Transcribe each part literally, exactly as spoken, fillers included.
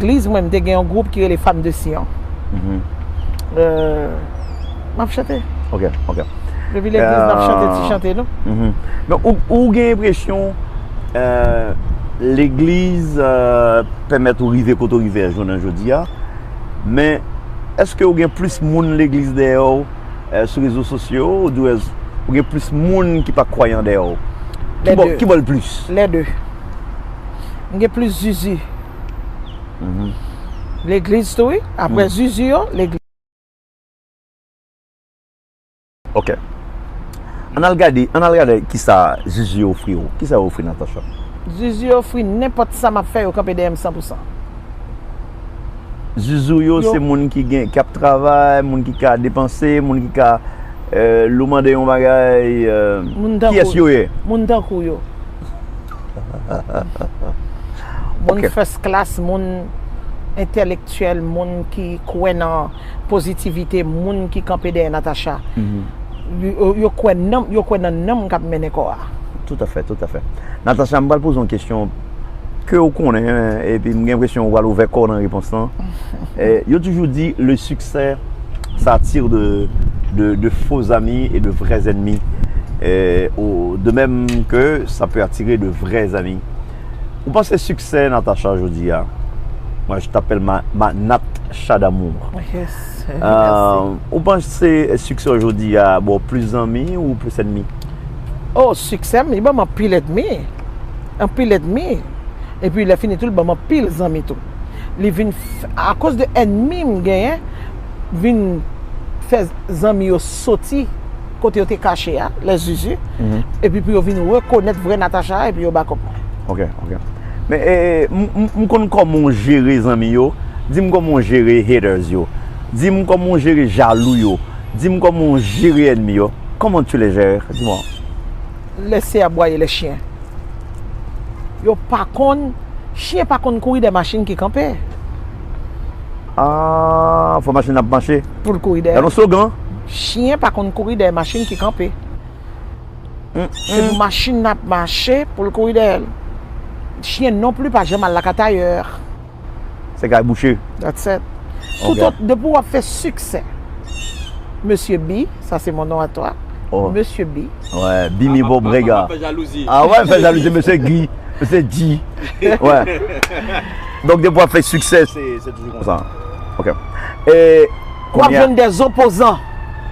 Legliz, mwen, m te gen yon gwoup ki rele Femme de Sion. Mhm. Euh, m ap chante. Ok, ok. Depi legliz, n ap chante ti chante, non? Mhm. Men ou, ou gen enpresyon, euh, legliz, euh, pèmèt ou rive kote ou rive jounen jodi a. Men, èske ou gen plis moun legliz dèyè w, euh, sou rezo sosyo, oubyen ou gen plis moun ki pa kwayan dèyè w? Ki bò, ki bò l plis? Lè de. M gen plis zizi. Mhm. Legliz tou, wi. Apre zizi yo, legliz. Ok. Ann al gade, ann al gade kisa zizi yo ofri w. Kisa yo ofri Natacha? Zizi yo ofri nenpòt sa m ap fè, yo kanpe dèyè m san pou san. Zizi yo, se moun ki gen, ki ap travay, moun ki ka depanse, moun ki ka, euh, lè w mande yon bagay, euh, kiyès yo ye? Moun tankou yo. Moun first class, moun entèlektyèl, moun ki kwè nan pozitivite, moun ki kanpe dèyè Natacha. Mhm. Yo, yo kwè nan, yo kwè nan nanm k ap mennen kò a. Tout à fait, tout à fait. Natacha, m pral poze yon kesyon ke w konnen, epi m gen enpresyon w pral ouvè kò w nan repons lan. Eh, yo toujou di, le succès s'attire de, de, de faux amis et de vrais ennemis. Eh, au- de même que ça peut attirer de vrais amis. Ou panse siksè Natacha jodi a? Moi, je t'appelle ma, ma Natcha d'amour. Yes. Euh, ou panse siksè w jodi a ba w plis zanmi ou plis ènmi? Oh, siksè m, li ban m anpil ènmi. Anpil ènmi. Epi lè fini tou, li ban m anpil zanmi tou. Li vin, akoz de ènmi m genyen, vin fè zanmi yo soti kote yo te kache a, lè zizi, epi pou yo vin rekonèt vrè Natacha a, epi yo bakòp mwen. Ok, ok. Men, e, m, m, m konn kòman w jere zanmi yo. Di m kòman w jere haters yo. Di m kòman w jere jalou yo. Di m kòman w jere ènmi yo. Comment tu les gères? Dis-moi. Laissez aboyer les chiens. Yo pa konn, chen pa konn kouri dèyè machin ki kanpe. Ah, fò machin ap mache. Pou l kouri dèyè. Gade yon slogan. Chen pa konn kouri dèyè machin ki kanpe. Se pou machin nan ap mache pou l kouri dèyè l. Chen non pli pa janm al lakay tayè. Se kay bouche. That's it. Tout ot, depi w ap fè siksè. Mesye B, ça c'est mon nom à toi. Oh. Mesye B. Ouais, Bimi Bob Rega. Ah ouais, fè jalouzi, mesye Guy, mesye G. Ouais. Donk, depi w ap fè siksè, se, se toujou konsa. Ok. E, w ap jwenn des opposants.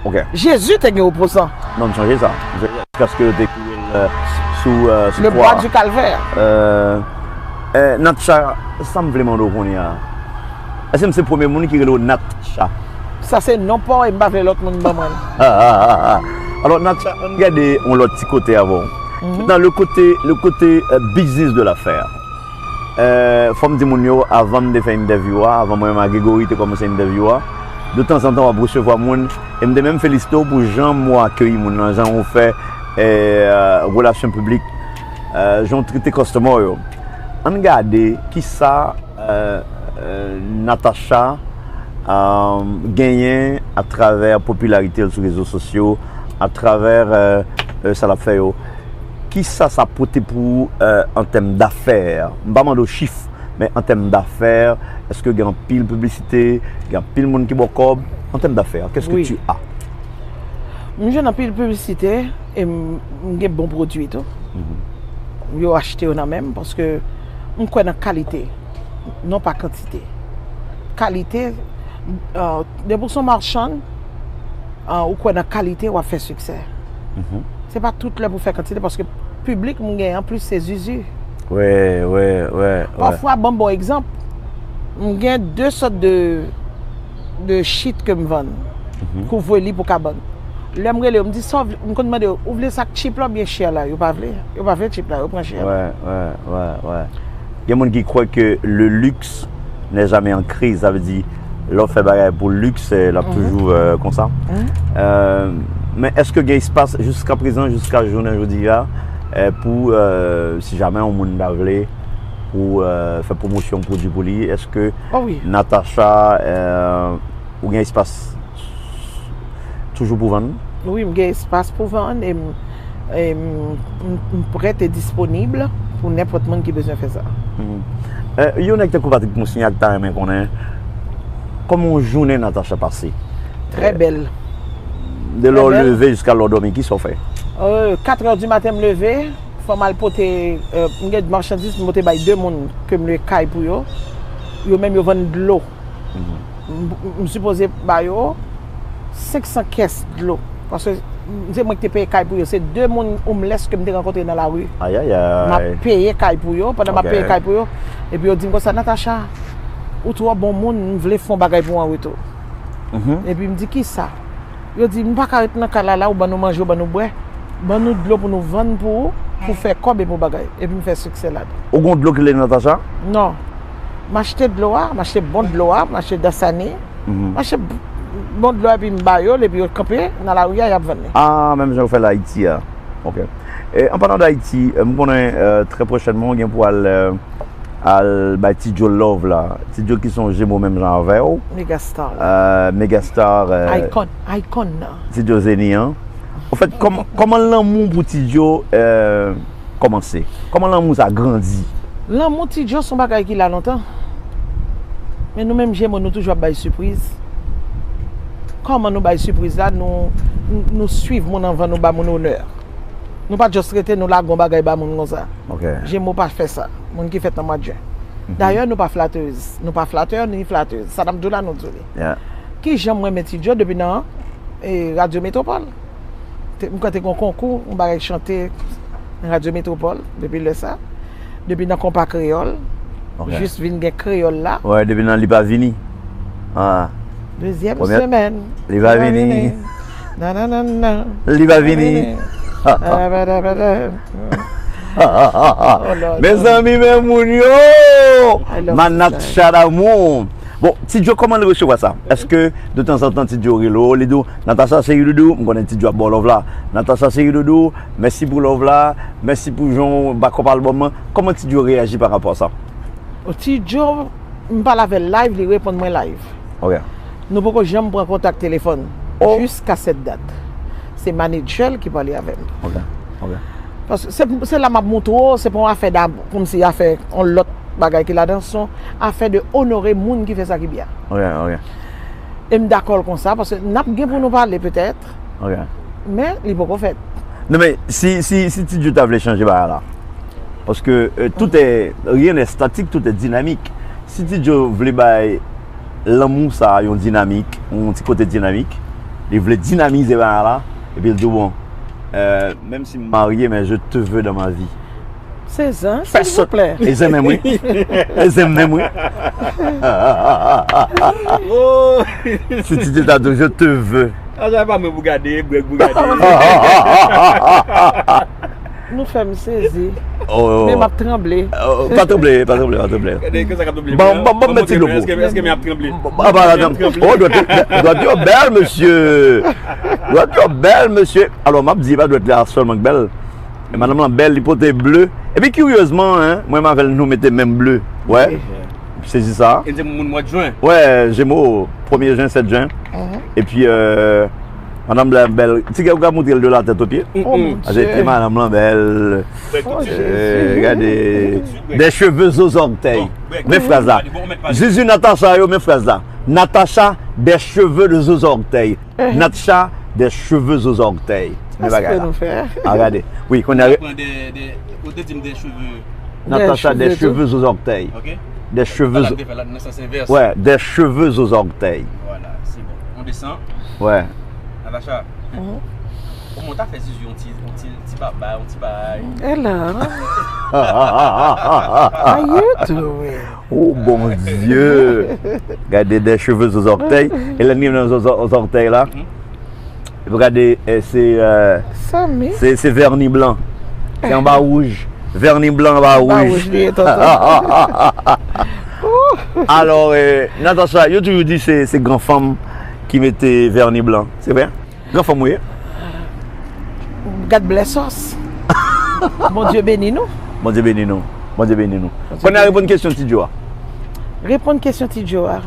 Ok. Jezi te gen opozan. Non, m sonje sa. Jiskaske yo te kouye l, euh, sou, euh, sou kwa. Le bois du calvaire. Euh, euh, Natcha, sa m vle mande w kounye a. Èske m se premye moun ki rele w Natcha? Sa se non pa w e m pa vle lòt moun ban mwen l. Alò, Natcha, ann gade yon lòt ti kote avè w. Nan le kote, le kote, euh, business de l'affaire. Euh, fò m di moun yo, avan m te fè entèvyou a, avan mwen menm ak Gregory te kòmanse entèvyou a, de tanzantan w ap resevwa moun, e m te menm felisite w pou jan w akeyi moun nan, jan w fè, euh, relasyon piblik, euh, jan w trete customer yo. Ann gade kisa, euh, euh, Natacha, euh, genyen atravè popilarite l sou rezo sosyo, atravè, euh, euh, sa l ap fè yo. Kisa sa pote pou ou, euh, an tèm dafè? M pa mande w chif, men an tèm dafè, èske gen anpil piblisite, gen anpil moun ki ba w kòb? An tèm dafè, qu'est-ce que tu as? M jwenn anpil piblisite e m, m gen bon pwodui tou. Yo achte yo nan men m paske m kwè nan kalite, non pa kantite. Kalite, euh, depi w se yon machann, euh, ou kwè nan kalite, w ap fè siksè. Se pa tout lè pou fè kantite paske piblik m gen an plis se zizi. Wi, wi, wi, wi. Pafwa, ban m ba w egzanp, m gen de sòt de, de shit ke m vann. Kouvre lit pou kabann. Lè m rele yo, m di, sa w vle? M konn mande yo, ou vle sa k cheap la oubyen chè la? Yo pa vle. Yo pa vle cheap la, yo pran chè la. Wi, wi, wi, wi. Gen moun ki kwè ke le luxe n'est jamais en crise, sa vle di, lè w fè bagay pou luxe, l ap toujou, euh, konsa. Euh, men èske gen espas jiska prezan, jiska jounen jodi a, euh, pou, euh, si jamè yon moun ta vle, pou, euh, fè pwomosyon pwodui pou li, èske Natacha, euh, ou gen espas toujou pou vann? Wi, m gen espas pou vann e m, e m, m, m prèt e disponib pou nenpòt moun ki bezwen fè sa. Eh, yon nèg tankou Patrick Moussignac ta renmen konnen kòman yon jounen Natacha pase. Trè bèl. De lè w leve jiska lè w dòmi, kisa w fè? Euh, kat è di maten m leve, fò m al pote, euh, m gen machandiz m pote bay de moun ke m lwe kay pou yo. Yo menm yo vann dlo. M, m sipoze ba yo senk san kès dlo. Paske se mwen ki te peye kay pou yo. Se de moun homeless ke m te rankontre nan lari. Ayayay. M ap peye kay pou yo. Pandan m ap peye kay pou yo, epi yo di m konsa, Natacha, ou twò bon moun, m vle fè yon bagay pou w an retou. Epi m di, kisa? Yo di, nou pa ka ret nan kay la, la, ou ban nou manje, ou ban nou bwè. Ban nou dlo pou nou vann pou ou, pou fè kòb e pou bagay. Epi m fè siksè ladan. Ou gon dlo ki rele Natacha? Non. M achte dlo a, m achte bon dlo a, m achte Dasani. M achte b- bon dlo a epi m ba yo l, epi yo kanpe nan lari a, y ap vann li. Ah, menm jan yo fè l Ayiti a. Ok. E, an palan d Ayiti, euh, m konnen, euh, trè pwochènman, w gen pou al, euh, al bay Ti Djo love la. Ti Djo ki se yon Jemo menm jan avè w. Megastar la. Euh, Megastar, euh, Icon, icon nan. Ti Djo Zeni an. Anfèt, kòman, kòman lanmou pou Ti Djo, euh, kòmanse? Kòman lanmou sa grandi? Lanmou Ti Djo se yon bagay ki la lontan. Men nou menm Jemo, nou toujou ap bay sipriz. Kòman nou bay sipriz la? Nou, nou, nou swiv moun anvan nou ba moun onè. Nou pa just rete, nou lage yon bagay ba moun konsa. Ok. Jemo pa fè sa. Moun ki fèt nan mwa jen. Dayè, nou pa flatèz. Nou pa flatè ni flatèz. Sa n ap di w la, nou di w li. Yeah. Kijan m renmen Ti Djo depi nan, eh, Radyo Metwopòl. Te, m kwè te gon konkou, yon bagay chante nan Radyo Metwopòl, depi lè sa. Depi nan Konpa Kreyòl, jis vin gen Kreyòl la. Wè, depi nan Li Pa Vini. Ah. Dezyèm semèn. Li Pa Vini. Nananana. Li Pa Vini. Abadabada. Oh, Lord. Mezanmi, men moun yo! I love Manat Chadamou. Bon, Ti Djo, kòman l resevwa sa? Èske de tanzantan Ti Djo rele w, li di w, Natacha cheri doudou, m konnen Ti Djo ap ba w love la. Natacha cheri doudou, mèsi pou love la, mèsi pou jan w back up album nan. Kòman Ti Djo reyaji pa rapò a sa? Ti Djo, m pale avè l live, li reponn mwen live. Ok. Nou poko janm pran kontak telefòn jiska sèt dat. Se manadjè l ki pale avè m. Ok, ok. Paske se, se la m ap montre w, se pa yon afè dam, kòmsi afè yon lòt bagay ki ladan, se yon afè de onore moun ki fè sa ki byen. Ok, ok. E m dakò l konsa, paske n ap gen pou nou pale petèt, ok, men li poko fèt. Non, men si, si, si Ti Djo ta vle chanje bagay la, paske, euh, tout est, rien n'est statique, tout est dynamique. Si Ti Djo vle bay lanmou sa a yon dinamik, yon ti kote dinamik, li vle dinamize bagay la, epi l di w, bon, euh, menm si m marye, men je te veux dans ma vie. Se zen, silvouplè. E zen menm, wi. E zen menm, wi. Oh. Si Ti Djo ta di w, je te veux. Ah, sa pa mwen pou gade, Greg pou gade. Nou fè m sezi. Oh. Men m ap tranble. Oh, pa tranble, pa tranble, pa tranble. Gade, kisa k ap tranble? Ban, ban, ban m ti logo. Èske, èske men ap tranble? Ah, pa, pa, oh, dwèt, dwèt yo bèl, mesye. Dwèt yo bèl, mesye. Alò, m ap di, pa dwèt la sèlman k bèl. E madanm lan bèl, li pote ble. Epi kiryezman, en, mwen menm avè l, nou mete menm ble. Wè. Ok. Sezi sa. E se moun mwa jen. Wè, Jemo, premye jen, sèt jen. Mhm. Epi, euh, madanm lan bèl. Ti gè ou ka montre l de la tèt o pye. Oh, mon Dieu. Pye madanm lan bèl. Oh, Jésus. Euh, gade. Des cheveux aux orteils. Bon, men fraz la. Bon, men pa- Zuzu Natacha yo, men fraz la. Natacha, des cheveux de aux orteils. Natcha, des cheveux aux orteils. Men bagay la. Sa se pou nou fè. A, gade. Wi, kounye a. Pran de, de, ou te di m de cheve. Natacha, des cheveux aux orteils. Ok. Des cheveux. Sa la te fè la, nan sans envès. Wè, des cheveux aux orteils. Vwala, se bon. On desann. Wè. Natacha. Mhm. Kòman w ta fè Zuzu yon ti, yon ti, ti baba, yon ti bagay? Hello. How you doing? Oh, Bondye! Gade des cheveux aux orteils. E lè n rive nan zo-, zo-, zòtèy la, epi gade, eh, se, eh, se, se vèni blan. Se anba wouj. Vèni blan anba wouj. Anba wouj li ye, tonton. Alò, eh, Natacha, yo toujou di se, se gran fanm ki mete vèni blan. Se vre? Gran fanm ou ye? God bless us. Bondye beni nou. Bondye beni nou. Bondye beni nou. Bondye beni nou. Kounye a, reponn kesyon Ti Djo a. Reponn kesyon Ti Djo a.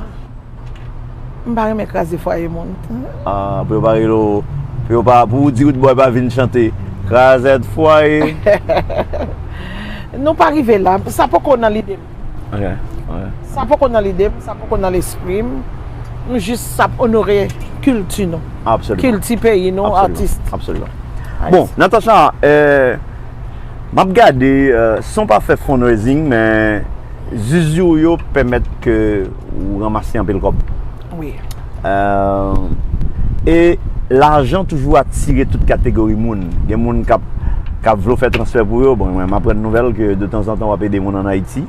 M pa renmen kraze fwaye moun. Ah, pou yo pa rele w, pou yo pa, pou ou di Roodboy pa vin chante Krazèt fwaye. Nou pa rive la. Sa poko nan lide m. Ok, ok. Sa poko nan lide m, sa poko nan lespri m. Nou jis ap onore kilti nou. Absoliman. Kilti peyi nou, Absoliman. Atis. Absoliman. Atis. Bon, Natacha, euh, m ap gade, euh, san w pa fè fundraising, men zuzu w yo pèmèt ke ou ranmase anpil kòb. Wi. Euh, e lajan toujou atire tout kategori moun. Gen moun k ap k ap vle w fè transfè pou yo. Bon, mwen m aprann nouvèl ke de tanzantan w ap ede moun ann Ayiti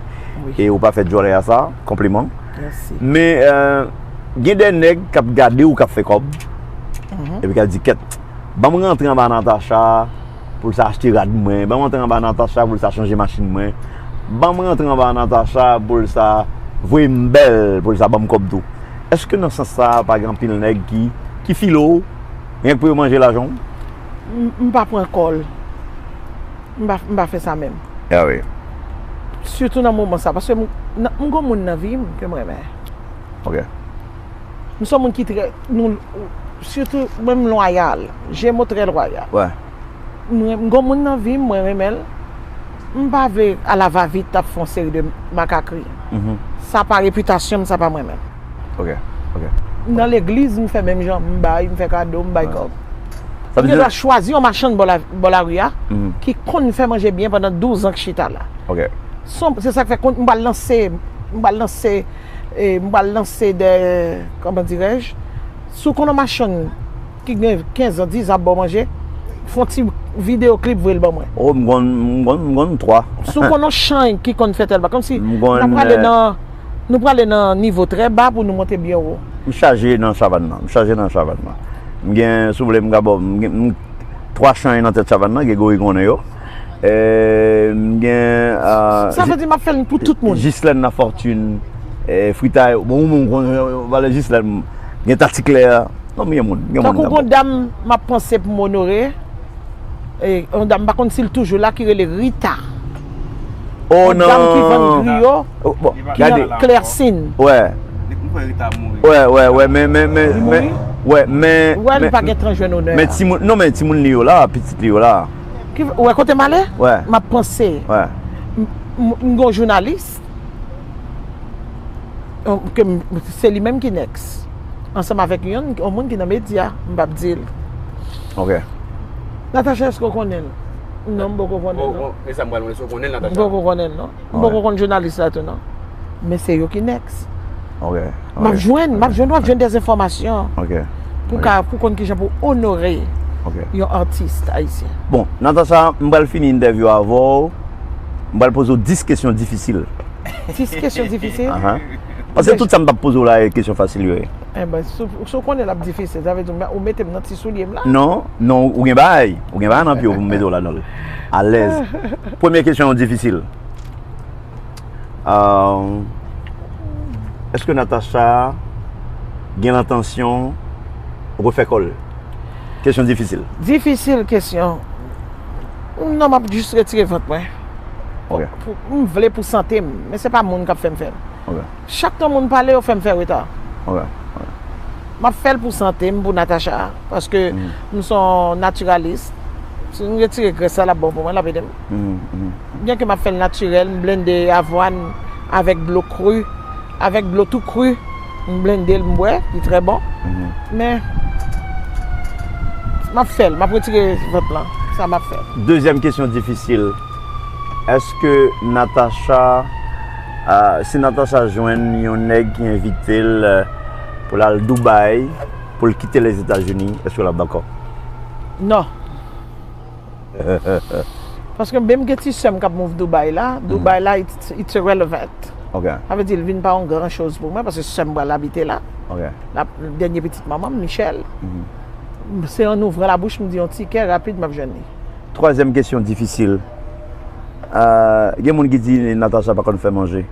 Wi. e ou pa fè djòlè a sa, konpliman. Mèsi. Men euh, gen de nèg k ap gade w k ap fè kòb Mhm. epi k ap di kèt, ban m rantre anba Natacha pou l sa achte rad mwen, ban m rantre anba Natacha pou l sa chanje machin mwen, ban m rantre anba Natacha pou l sa voye m bèl, pou l sa ban m kòb tou. Èske nan sans sa a pa gen anpil nèg ki, ki file w, renk pou yo manje lajan w? M m pa pran kòl. M pa, m pa fè sa menm. Ya wi. Sitou nan moman sa. Paske m, nan- m gon moun nan vi m ke m renmen. Ok. M se yon moun ki trè, nou, sitou mwen m lwayal. Jemo trè lwayal. Wè. Mwen, m gon moun nan vi m, mwen renmen l. M pa vle alavavit ap fè yon seri de makakri. Mhm. Sa pa repitasyon m, sa pa mwen menm. Ok, ok. Nan legliz, m fè menm jan, m bay, m fè kado, m bay kòb. Sa M vle gen di dwa chwazi yon machann bò la, bò lari a, Mhm. ki konn fè manje byen pandan douz an k chita la. Ok. Son- Se sa k fè konn, m pral lanse, m pral lanse, eh, m pral lanse de, kòman dirèj, si w konn yon machann ki gen kenz an, diz an ap ba w manje, fè yon ti videyo klip voye l ban mwen. Oh, m gon, m gon, m gon twa. Si w konn yon chan ki konn fè tèl bagay, kòmsi M gon, n ap prale eh, nan, nou prale nan nivo trè ba pou nou monte byen wo. M chaje nan savann nan. M chaje nan savann nan. M gen, si w vle, m ka ba w, m gen m, twa chan nan tèt savann nan, Gregory konnen yo. Eh, m gen. ah, Sa vle di m ap fè l pou tout moun. Jislèn Lafortune, eh, Frita yo. Bon, moun konnen, valè Jislèn, gen Tati Klè. Non, m gen moun, m gen moun. Tankou Nan gon dam m ap panse pou m onore, e, yon dam m pa konn si l toujou la ki rele Rita. Oh, Yon dam ki vann non. griyo, Oh, bon, ki gade. nan Klèsin. Wè. Li m kwè Rita mouri. Wè, wè, wè, men, men, men, Li men, mouri? Wè, men, Wè, li men, pa gen tan jwenn onè men a. timoun, non, men timoun li yo la, pitit li yo la. Ki, wè, kote m ale? Wè. M ap panse. Wè. M, m, m gon jounalis. Ke m, se li menm ki next. Ansanm avèk yon, yon moun ki nan medya, m p ap di l. Ok. Natacha, èske w konnen l? Non, m poko konnen l, non. E sa m pral mande si w konnen l, M Natacha. poko konnen l, non. M Ok. poko konn jounalis la tou, non. Men se yo ki next. Ok. M ap jwenn, m ap jwenn, w ap jwenn des enfòmasyon. Ok. Pou ka, pou konn kijan pou onore Ok. yon atis ayisyen. Bon, Natacha, m pral fini entèvyou avè w. M pral poze w dis kesyon difisil. Dis kesyon difisil? Ahan. Paske tout sa m t ap poze w la, e kesyon fasil yo ye. Enben, si w, si w konnen l ap difisil, sa vle di ou mete m nan ti soulye m la. Non, non, ou gen bagay. Ou gen bagay nan pye w pou m mete w ladan l. Alèz. Premye kesyon an difisil. Euh, èske Natacha gen lentansyon refè kò l? Kesyon difisil. Difisil kesyon. Non, m ap jis retire vant mwen. Ok. Pou, m vle pou sante m, men se pa moun k ap fè m fè l. Ok. Chak tan moun pale, yo fè m fè reta. Ok. Ok. M ap fè l pou sante m, pou Natacha, paske m se yon natiralis. Si m retire grès la, l ap bon pou mwen, l ap ede m. Mhm, mhm. Byen ke m ap fè l natirèl, m blende avwàn avèk dlo kri, avèk dlo tou kri, m blende l, m bwè, li trè bon. Mhm. Men, m ap fè l, m ap retire vant lan, sa m ap fè. Dezyèm kesyon difisil. Èske Natacha, ah, si Natacha jwenn yon nèg ki envite l, eh, pou l al Dubai, pou l kite Lèzetazini, èske l ap dakò? Non. Paske menm gen ti sè m k ap move Dubai la, Dubai la, it's, it's irrelevant. Ok, Sa vle di, l vin pa yon gran choz pou mwen, paske sè m pral abite la. ok. La, dènye pitit manman m, Michel. Mhm. Se an ouvran labouch, m di yon ti kè rapid, m ap jwenn li. Twazyèm kesyon difisil. Ah, gen moun ki di Natacha pa konn fè manje.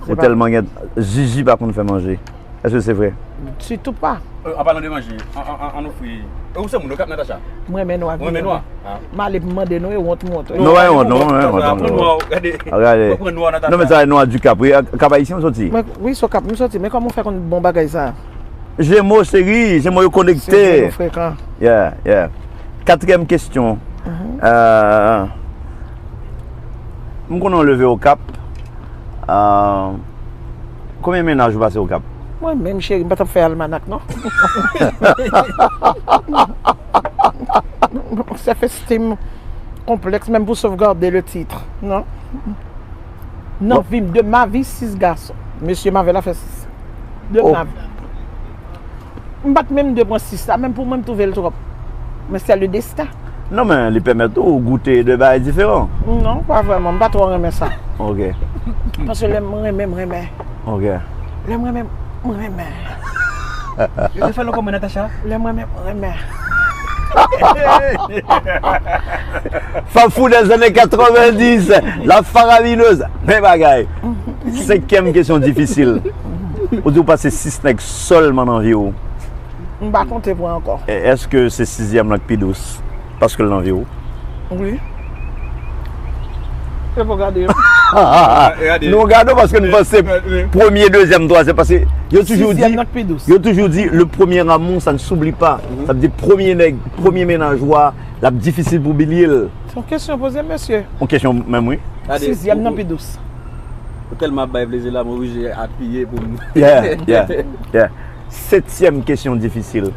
Se Ou pa- tèlman gen, Zuzu pa konn fè manje. Èske se vre? Sitou pa. Euh, an palan de manje, an, an, an, an ofri. E ou se moun Okap, Natacha? Mwen renmen nwa. Ou renmen nwa? Ah. M ale pou mande nou, e wont m wont. Non, pa wont, non, pa wont, Natacha, non. pran nwa, gade. Gade. Ou pran nwa, Natacha. Non, men sa, nwa Dikap, wi. Kap Ayisyen ou soti? Mwen, wi, se Okap m soti, men kòman w fè konn bon bagay sa? Jemo, cheri, Jemo yo konekte. Se frekan. Yeah, yeah. Katriyèm kesyon. Euh, m konnen w leve Okap, Ah, konbyen mennaj ou pase Okap? Mwen menm, cheri, m pa t ap fè almanak, non. Self esteem, konplèks, menm pou sauvegarder le titre, non. Nan vi m, de ma vie, sis gason. Mesye m avè l a fè sis. De Oh. Ma vie. M pa t menm de pran sis la, menm pou mwen, m twouve l twòp. Men se le destin. Non, men li pèmèt ou goute de bagay diferan. Non, pa vrèman. M pa twò renmen sa. Ok. Paske lè m renmen, m renmen. Ok. Lè m renmen, m renmen. Yo te fè l ankò mwen, Natacha. Lè m renmen, m renmen. Fab Food des années quatre-vingt-dix, la farabineuse. Men bagay. Senkyèm kesyon difisil. Ou di ou pase sis nèg sèlman nan vi w. M pa konte pran ankò. E- Èske se sizyèm lan k pi dous? Paske l nan vi w. Wi. E pou gade. Gade. Nou gade w paske nou panse Wi. Premye, dezyèm, twazyèm. Paske yo toujou di, Sizyèm nan k pi dous. Yo toujou di, le premier amour, ça ne s'oublie pas. Sa vle di, premye nèg, premye mennaj ou a, l ap difisil pou bliye l. Se yon kesyon poze, mesye. Yon kesyon menm, wi. Gade, Sizyèm nan ou- pi dous. Ou tèlman ap bay plezi la, m oblije apiye pou m. Yeah, yeah, yeah. Setyèm kesyon difisil.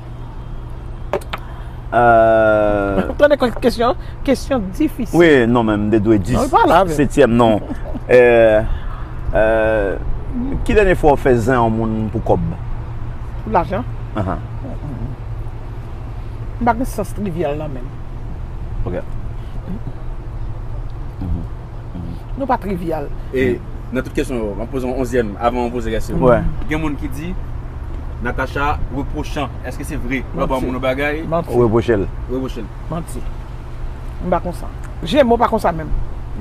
Euh, Tande kon kesyon, kesyon difisil. Wi, non, men m te dwe di. Non, li pa la, men. Setyèm, non. Euh, euh, ki dènye fwa w fè zen yon moun pou kòb? Pou lajan. Ahan. M pa gen sans trivyèl la menm. Ok. Nou pa trivyèl. E nan tout kesyon yo, m ap poze yon onzyèm avan yon poze rès yo. Wè. Gen moun ki di Natacha repwochan. Èske se vre? Lè w ba Manti. Moun yon bagay, Manti. Ou repwoche l. repwoche l. Manti. M pa konsa. Jemo pa konsa menm.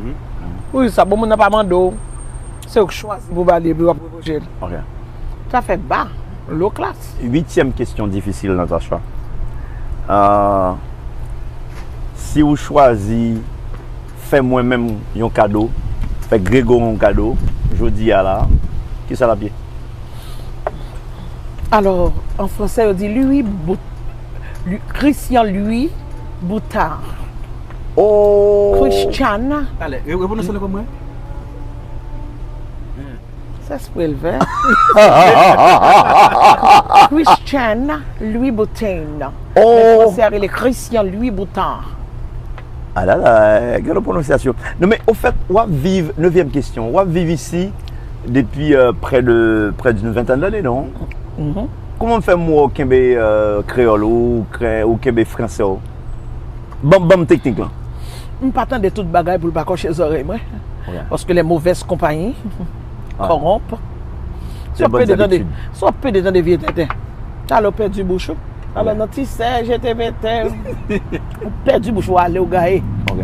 Mhm. Wi, sa bon moun nan pa mande w. Se ou k chwazi pou ba li epi w ap repwoche l. Ok. Sa fè ba. Low class. Uityèm kesyon difisil, Natacha. Euh, si ou chwazi fè mwen menm yon kado, fè Grégory yon kado, jodi a la, kisa l ap ye? Alors, en français, on dit Louis Bout, Lu- Christian Louis Boutard. Oh! Christian, Talè, re- repwononse l ankò mwen. Sa se pou elvè. Christian Louis Boutin. Oh! Fransè a rele Christian Louis Boutard. Ah la la, gade pwononsyasyon. Non, men, ofèt, w ap viv, nevyèm kesyon, w ap viv isi depi euh, près de, près d'une vingtaine d'années, non? Kòman fè m wè w kenbe euh, kreyòl ou, kre- ou kenbe fransè w? Ban, ban m teknik lan. M pa tande tout bagay pou l pa kòche zòrèy mwen. Ok. Paske les mauvaises compagnies Ah. corrompent. Si Les w ap pede bonnes tande, habitudes. Si w ap pede tande vye tenten, talè w pèdi bouch ou. Alò nan ti sè, je te vete. Ou pèdi bouch ou, ale w gaye. Ok.